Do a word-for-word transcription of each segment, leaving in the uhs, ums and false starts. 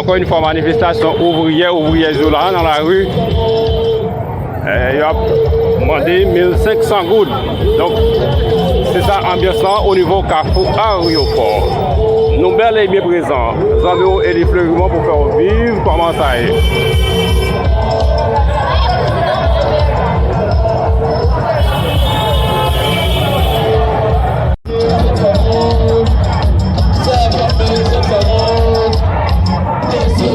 Ankò yon fwa, manifestasyon ouvriyè, ouvriyèz yo la nan lari. Eh, y ap mande mil senk san goud. Donk, se sa anbyans lan o nivo Kafou Aryopò. Nou bèl e byen prezan. Zanmi w Eli Fleurimond pou fè w viv kòman sa ye.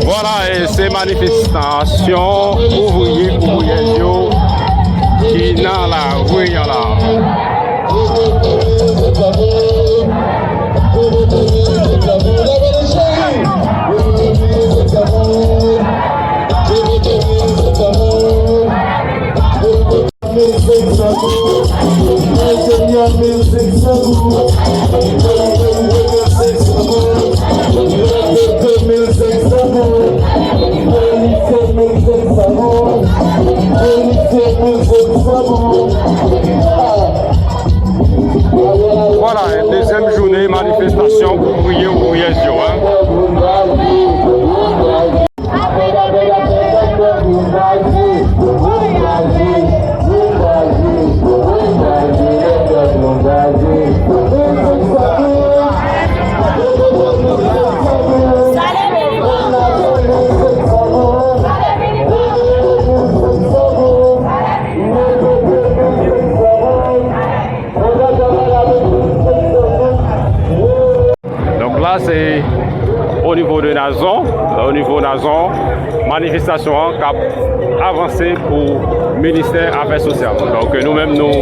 Vwala, e se manifestasyon ouvriye, ouvriyèz yo ki nan lari an la. Vwala, dezyèm jounen manifestasyon ouvriye, ouvriyèz yo, en. Donk la, se o nivo de Nazon, o nivo Nazon, manifestasyon an k ap avanse pou ministè afè sosyal. Donk, nou menm, nou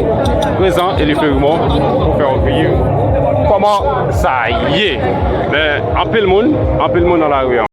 prezan, Eli Fleurimond, pou fè w viv kòman sa ye. Men, anpil moun, anpil moun nan lari an.